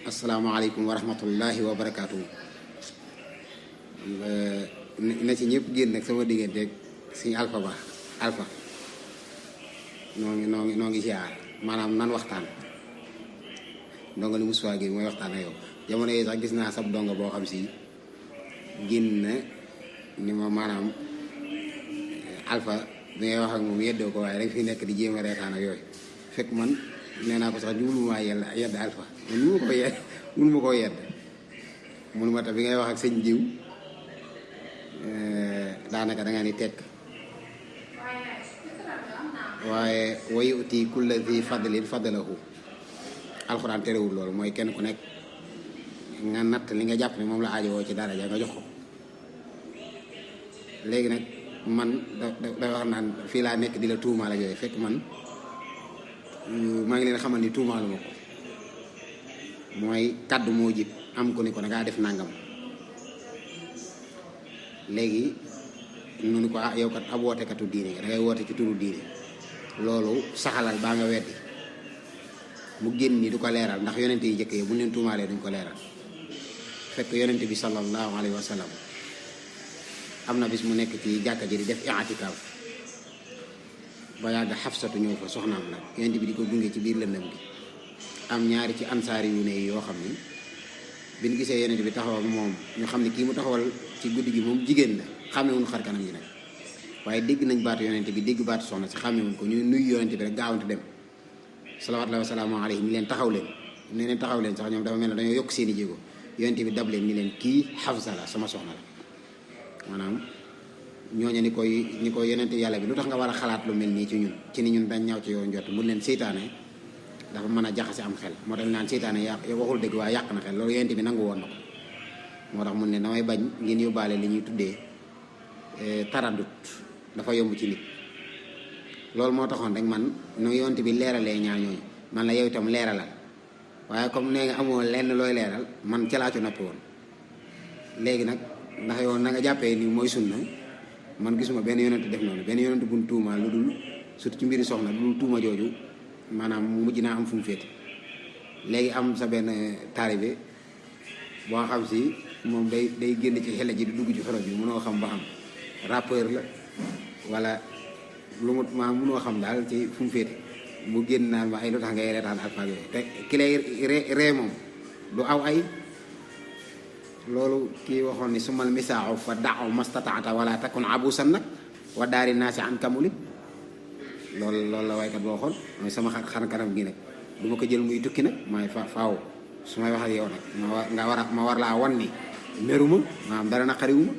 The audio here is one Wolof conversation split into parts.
asalaamaaleykum wa rahmatullahi wa barakaatu. na ci ñëpp génn nag sama digganteeg suñu alpha ba alpha noo ngi ziar maanaam nan waxtaan ndongo li Moustapha Guèye mooy waxtaan ak yow jamono yi sax gis naa sab dongo boo xam si génn na ni ma maanaam alpha bi ngay wax ak moom yeddoo ko waaye rek fi nekk di jéem a reetaan ak yooyu fekk man nee naa ko sax jublumaa yedd alpha man mënu ma koo yedd mënu ma tax bi ngay wax ak sëñ diw daanaka da nga ni tekk waaye wayu uti kulla zi fadlin fadlahu alxuraan terewul loolu mooy kenn ku nekk nga natt li nga jàpp ne moom la aajowoo ci daraja nga jox ko léegi nag man da wax naan fii laa nekk di la tuumaal ak yooyu fekk man maa ngi leen xamal ni tuumaalu ma ko mooy kaddu moo jib am ko ni ko da ngaa def nangam léegi nu ni ko yow kat ab wootekatu diine da ngay woote ci turu diine loolu saxalal baa nga weddi mu génn ni du ko leeral ndax yonente yi jëkk yi bu leen tuumaalee duñ ko leeral fekk yonente bi sallallahu alayhi wa sallam am na bis mu nekk ci jàkka ji di def i'tikaaf ba yàgg Xafsatu ñëw fa soxnaam la yonente bi di ko gunge ci biir lëndëm gi am ñaari ci ansaari yu ne yoo xam ni bi ñu gisee yonente bi taxaw ak moom ñu xam ne kii mu taxawal ci guddi gi moom jigéen la xàmmewuñ xar kanam yi nag waaye dégg nañ baatu yonente bi dégg baatu soxna si xàmmewuñ ko ñu nuyu yonente bi rek gaawante dem salawaatullaahi wa salaamu alayhi ni leen taxaw leen ni leen taxaw leen sax ñoom dafa mel ne dañoo yokk seeni jéego yonente bi dab leen ni leen kii Xafsa la sama soxna la maanaam ñooñu ni koy yonente yàlla bi lu tax nga war a xalaat lu mel nii ci ñun ci ni ñun dañ ñaaw ci yow njott mu leen seytaane dafa mën a jaxase am xel moo tax naan seytaane waxul dëgg waaye yàq na xel loolu yonente bi nangu woon na ko moo tax mun ne damay bañ ngeen yóbbaale li ñuy tuddee taradut dafa yomb ci nit loolu moo taxoon rek man nu yonte bi leeralee ñaar ñooñu man la yow itam leeralal waaye comme nee nga amoo lenn looy leeral man ca laa ci noppi woon léegi nag ndax yow na nga jàppee ni mooy sunna man gisuma benn yonente def noonu benn yonente buñ tuuma lu dul surtout ci mbiri soxna lu dul tuuma jooju maanaam mujj naa am fu mu féete léegi am sa benn taalibe boo xam si moom day génn ci xele ji di dugg ci xoro bi mënoo xam ba xam rappeur la wala lu mu maa mënoo xam daal ci fu mu féete mu génn naan ma ay lu tax ngay reetaan alpha yooyu te ki lay ree moom du aw ay loolu kii waxoon ni sumal misaaxu fa daaw mastataata wala takun abusan nag wa daari naasi an kamuli loolu la waykat boo waxoon mooy sama xar kanam gi nag du ma ko jël muy tukki nag maay faaw su may wax ak yow nag ma war laa wan ni meruma maanaam dara naqariwuma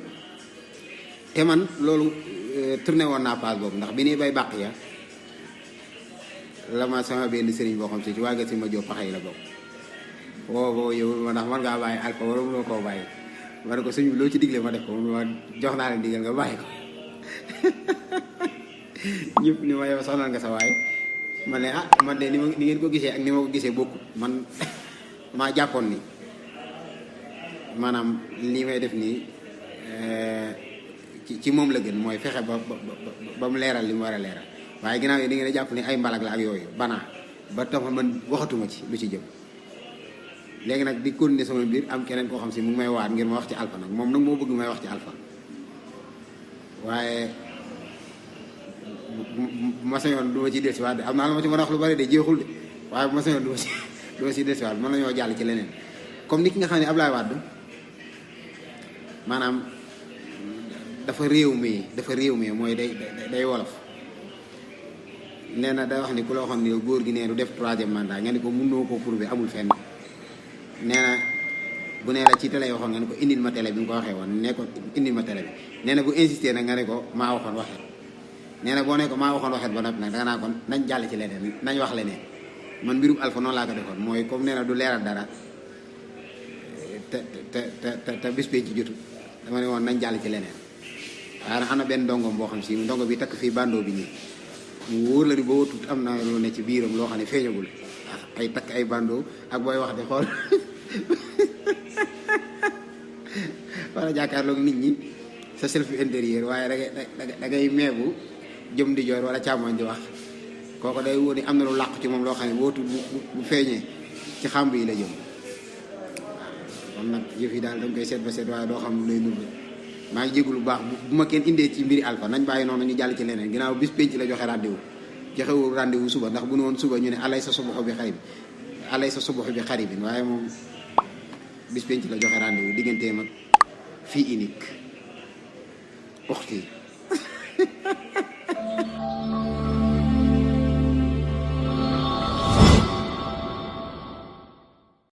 te man loolu tourné woon naa page boobu ndax bi nii bay bàq ya la ma sama benn sëriñ boo xam si ci waa nga si ma jóg paxay la bokk woo yow ma ndax man ngaa bàyyi alpha wala mënoo koo bàyyi ma ne ko sëñ bi loo ci digle ma def ko ma jox naa leen digal nga bàyyi ko ñëpp ni ma yow soxnal nga sa waay man ne man de ni ngeen ko gisee ak ni ma ko gisee bokkut man maa jàppoon ni maanaam lii may def nii ci moom la gën mooy fexe ba mu leeral li mu war a leeral waaye ginnaaw yi da ngeen a jàpp ni ay mbalag la ak yooyu banaa ba tax man waxatuma ci lu ci jëm léegi nag di continuer sama mbir am keneen koo xam si mu ngi may waat ngir ma wax ci alpha nag moom nag moo bëgg may wax ci alpha waaye ma sañoon du ma ci dellusiwaat am naa la ma ci mën a wax lu bari de jeexul de waaye bu ma sañoon du ma ci dellusiwaat mën nañoo jàll ci leneen comme ni ki nga xam ne Ablaye Wade maanaam dafa réew mi mooy day wolof nee na day wax ni ku la waxoon ni góor gi nee du def troisième mandat nga ni ko mënoo ko prouver amul fenn nee na bu nee la ci télé waxoon nga ne ko indil ma télé bi nga ko waxee woon ne ko indil ma télé bi nee na bu insisté nag nga ne ko maa waxoon waxee nee na boo ne ko maa waxoon waxee ba noppi nag danga naa kon nañ jàll ci leneen nañ wax leneen man mbirum alpha noonu laa ko defoon mooy comme nee na du leeral dara te bis bee ci jotu dama ne woon nañ jàll ci leneen waaye nag am na benn ndongoom boo xam si ndongo bi takk fii bandoo bi nii mu wóor la ni boo watut am na lu ne ci biiram loo xam ne feeñagul ay takk ay bandoo ak booy wax di xool wala jàkkaarloog nit ñi sa self intérieur waaye da ngay meebu jëm di joor wala càmmoñ di wax kooko day wóor ni am na lu làqu ci moom loo xam ne wootu bu feeñee ci xàmb yi la jëm kon nag yëf yi daal dañ koy seet ba seet waaye doo xam lu lay nurdu maa ngi jégul bu baax bu ma kenn indee ci mbiri Alpha nañ bàyyi noonu ñu jàll ci leneen ginnaaw bis penc la joxe rendez-vous joxewul rendez-vous suba ndax bu nu woon suba ñu ne alay sa subaxu bi xarib alay sa subaxu bi xaribin waaye moom bis penc la joxe rendez-vous digganteem ak fii unique uxti